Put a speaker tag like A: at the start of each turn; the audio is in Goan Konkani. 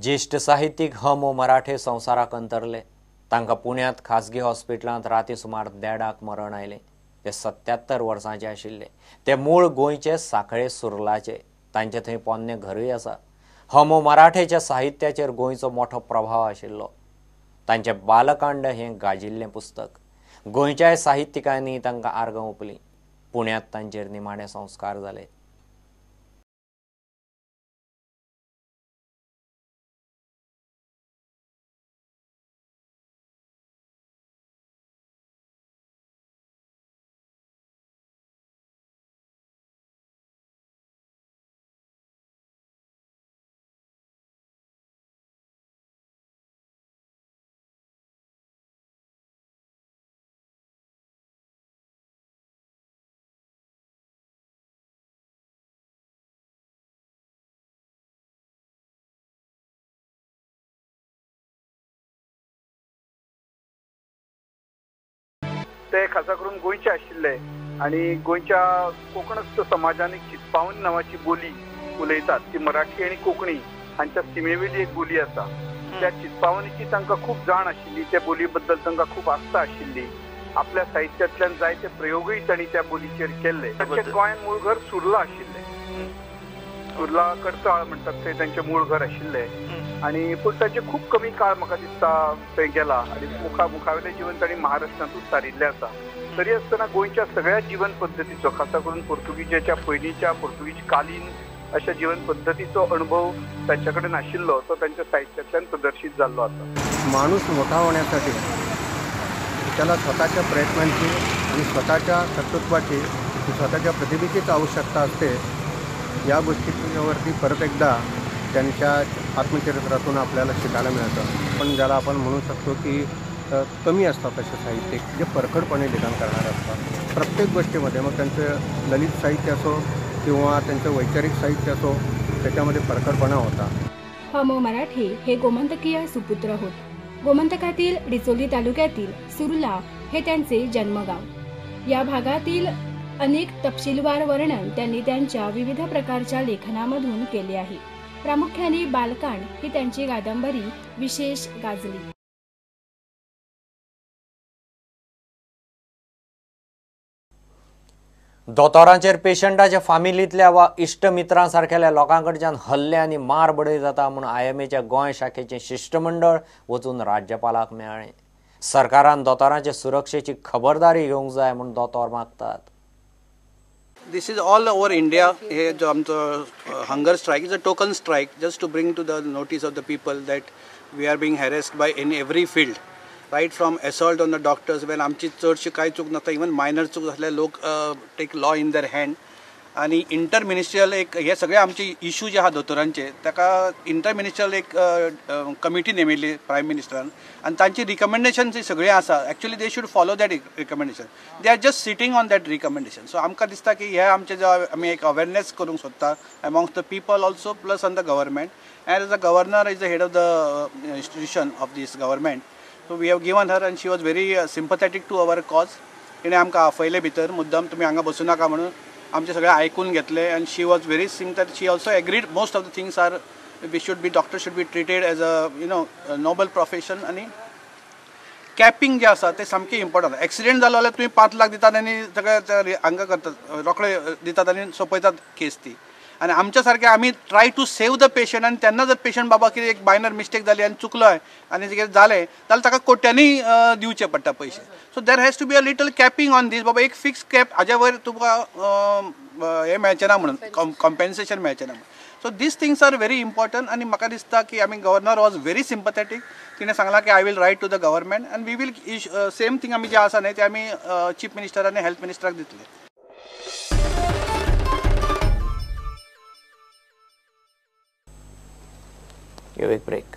A: ज्येश्ठ साहित्यीक ह मो मराठे संवसाराक अंतरले. तांकां पुण्यांत खासगी हॉस्पिटलांत राती सुमार 1:30 मरण आयलें. ते 77 वर्सांचे आशिल्ले. ते मूळ गोंयचे सांखळे सुर्लाचे. तांचे थंय पोन्नें घरूय आसा. ह मो मराठेच्या साहित्याचेर गोंयचो मोठो प्रभाव आशिल्लो. तांचें बालकांड हें गाजिल्लें पुस्तक. गोंयच्याय साहित्यिकांनी तांकां आर्गां ओंपलीं. पुण्यांत तांचेर निमाणे संस्कार जाले.
B: ते खासा करून गोंयचे आशिल्ले आनी गोंयच्या कोंकणस्थ समाजान एक चितपावन नांवाची बोली उलयतात. ती मराठी आनी कोंकणी हांच्या सिमेवेली एक बोली आसा. त्या चितपावनीची तांकां खूब जाण आशिल्ली. त्या बोली बद्दल तांकां खूब आस्था आशिल्ली. आपल्या साहित्यांतल्यान जायते प्रयोगूय तांणी त्या बोलीचेर केल्ले. तांचें गोंयांत मूळ घर सुर्ला आशिल्लें. सुर्ला करताळ म्हणटात थंय तांचें मूळ घर आशिल्लें. आनी पूण तांचे खूब कमी काळ म्हाका दिसता थंय गेला आनी मुखावेलें जीवन तांणी महाराष्ट्रांतूच सारिल्लें आसा. तरी आसतना गोंयच्या सगळ्या जीवन पद्दतीचो, खासा करून पोर्तुगीजाच्या पयलींच्या पोर्तुगीज कालीन अशा जीवन पद्दतीचो अणभव तांच्या कडेन आशिल्लो, तो तांच्या साहित्यांतल्यान प्रदर्शीत जाल्लो आसा.
C: माणूस मोठा होण्यासाठी त्याला स्वतःच्या प्रयत्नांची आणि स्वतःच्या कर्तृत्वाची, स्वतःच्या प्रतिभेचीच आवश्यकता असते. या गोष्टीवरती परत एकदा त्यांच्या आत्मचरित्रातून आपल्याला शिकायला मिळतं. पण ज्याला आपण म्हणू शकतो की कमी असतात असे साहित्यिक जे परखडपणे लिखाण करणारे असतात प्रत्येक गोष्टीमध्ये, मग त्यांचं ललित साहित्य असो किंवा त्यांचं वैचारिक साहित्य असो, त्याच्यामध्ये परखडपणा होता.
D: ह मो मराठे हे गोमंतकीय सुपुत्र होत. गोमंतकातील डिचोली तालुक्यातील सुर्ला हे त्यांचे जन्मगाव. या भागातील अनेक तपशीलवार वर्णन त्यांनी त्यांच्या विविध प्रकारच्या लेखनामधून केले आहे. प्रामुख्याने बालकांड ही त्यांची कादंबरी विशेष गाजली.
A: दोतोरांचेर पेशंटाच्या फामिलींतल्या वा इश्ट मित्रां सारकेल्या लोकां कडच्यान हल्ले आनी मार बडय जाता म्हूण आयएमएच्या गोंय शाखेचें शिश्टमंडळ वचून राज्यपालाक मेळ्ळें. सरकारान दोतोरांचे सुरक्षेची खबरदारी घेवंक जाय म्हूण दोतोर मागतात.
E: This is all over India. हे जो आमचो hunger strike is a token strike just to bring to the notice of the people that we are being harassed by in every field, right from assault on the doctors. When आमची चडशी कांय चूक नासता, इवन मायनर चूक आसल्यार लोक take law in their hand. आनी इंटर मिनिस्ट्रियल एक हे सगळे आमचे इशू जे आहा दोतोरांचे, ताका इंटर मिनिस्ट्रियल एक कमिटी नेमिल्ली प्रायम मिनिस्टरान आनी तांची रिकमेंडेशन जी सगळीं आसा, actually they should follow that recommendation. They are just sitting on that recommendation. So आमकां दिसता की हे आमचे जे आमी एक अवेरनेस करूंक सोदता amongst the people also plus on the government, and as a governor is the head of the institution of this government. So we have given her and she was very sympathetic to our cause. तिणें आमकां आपयलें भितर मुद्दम, तुमी हांगा बसूं नाका म्हणून, आमचे सगळे आयकून घेतले. And she was very sympathetic. She also agreed most of the things are we should be, doctor should be treated as a you know noble profession. आनी कॅपिंग जें आसा तें सामकें इम्पोर्टंट. एक्सिडेंट जालो जाल्यार तुमी 5 लाख दितात आनी सगळे हांगा करतात, रोखडे दितात आनी सोंपयतात केस ती. आनी आमच्या सारके आमी try to save the patient. आनी तेन्ना जर पेशंट बाबा कितें एक मायनर मिस्टेक जाली आनी चुकलो आनी कितें जालें जाल्यार ताका कोट्यांनी दिवचे पडटा पयशे. So there has to be a little capping on this. बाबा एक फिक्स कॅप, हाज्या वयर तुका हें मेळचें ना म्हणून, कॉम्पेन्सेशन मेळचें ना म्हणून. So these things are very important. आनी म्हाका दिसता की आमी गव्हर्नर वॉज व्हेरी सिम्पथेटीक. तिणें सांगलां की I will write to the government and we will same thing आमी जें आसा न्हय तें आमी चीफ मिनिस्टर आनी हेल्थ मिनिस्टराक दितले.
A: Give a break.